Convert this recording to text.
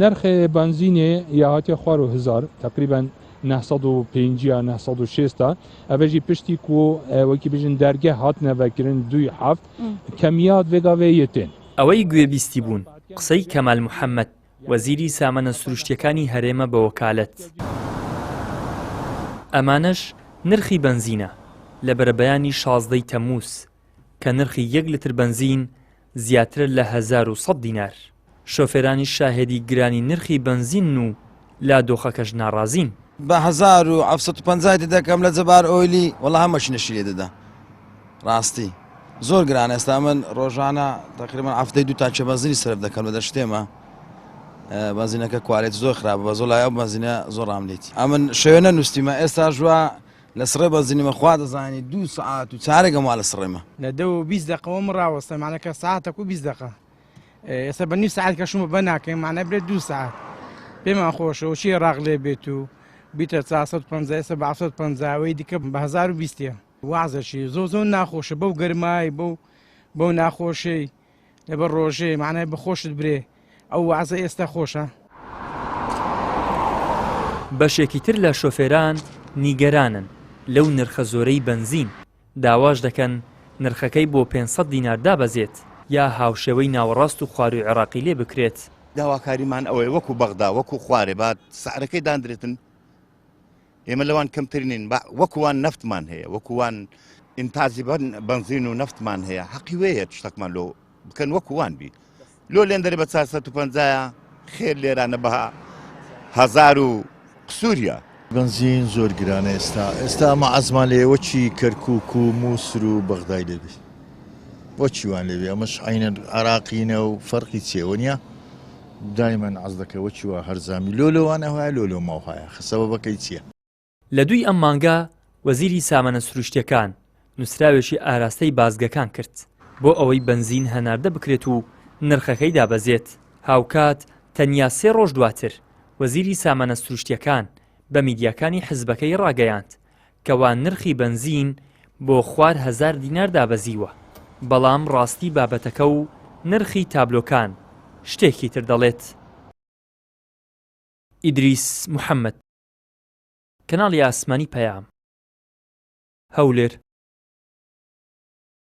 نرخ بنزین یا هاتیە خوار و هزار تقریبا 950 یا 960 ئەڤ ژی پشتی کو وەکی بژن دەرگە هاتنە ڤەکرن دوی هەفت کەمیات ڤێ گاڤێ یێتێن. ئەوەی گوێبیستی بوون قسەی کەمال محەمەد، وەزیری سامانە سروشتییەکانی هەرێمە بە وەکالەت. ئەمانەش نرخی بەنزینە لە بەرەبەیانی 16 ی تەمووز کە نرخی یەک لتر بەنزین زیاترە لە 1100 دینار. شۆفێرانیش شاهێدی گرانی نرخی بەنزینن و لە دۆخەکەش ناڕازین. بە 1750 ی دەکەم لە جەبار ئۆیلی وەڵا هەم مەشینەشی لێ دەدا ڕاستی زۆر گرانە ئێستا من ڕۆژانە تقریبا هەفتەی دوو تاکە بەنزینی سەرف دەکەم لە دەشتێمە بەنزینەکە کوالێتی زۆر خراپە بە زۆر لای ئەو بەنزینە زۆر ڕام لێتی ئەمن شەوێ نەنووسیمە ئێستا ژوە لە سڕێ بەنزینیمە خوا دەزانی دوو سعات و چارێگەم وا لە سڕێمە. لە دە و 20 دقەوە من ڕاوەستە معنەکە ساعتەک و 20 دقە ئێستا بە نیو سعات کە شومە بە ناکەین معنە برێت دوو سعات پێمان خۆشە و چی ڕاق لێ بێت و بیتە 450 ئێستا بە 750 دیکە بە 1020 وازەشی زۆ زۆر ناخۆشە بەو گەرمای بەو بەو ناخۆشەی لەبەر ڕۆژێ معنای بە خۆشت برێ ئەو وازە ئێستا خۆشە. بەشێکی تر لە شۆفێران نیگەرانن لەو نرخە زۆرەی بەنزین، داواش دەکەن نرخەکەی بۆ 500 دینار دابەزێت یا هاوشێوەی ناوەڕاست و خوارووی عێراقی لێ بکرێت. داواکاریمان ئەوەیە وەکو بەغدا وەکو خوارێ با سعرەکەی داندرێتن ئێمە لەوان کەمتر نین با وەکوان نەفتمان هەیە وەکوان ئینتاجی بەنزین و نەفتمان هەیە حەقی وەیە شتەکمان لۆ بکەن وەکوان بی لۆ لێن دەرێ بە 450 خێر لێرانە بە هەزار و قسوریە. بەنزین زۆر گرانە ئێستا ئێستا ئەمە عەزمان لێیە وەکی کەرکوک و موسر و بەغدای لێ بێ وەکی وان لێ بێ ئەمەش عەینەن عێراقینە و فەرقی چیە وەنیە دایمەن عەز دەکە وەکی وا هەرزامی لۆ لۆوان ئەوهایە لۆ لۆ ماوهایە خە سەبەبەکەی چیە؟ لە دووی ئەم مانگە وەزیری سامانە سروشتیەکان نوسراوێکی ئاراستەی بازگەکان کرد بۆ ئەوەی بەنزین هەناردە بکرێت و نرخەکەی دابەزێت، هاوکات تەنیا سێ ڕۆژ دواتر وەزیری سامانە سروشتیەکان بە میدیاکانی حزبەکەی ڕاگەیاند کەوا نرخی بەنزین بۆ خوار هەزار دینار دابەزیوە، بەڵام ڕاستی بابەتەکە و نرخی تابلۆکان شتێکی تر دەڵێت. ئیدریس محەمەد، کەناڵی ئاسمانی پەیام، هەولێر.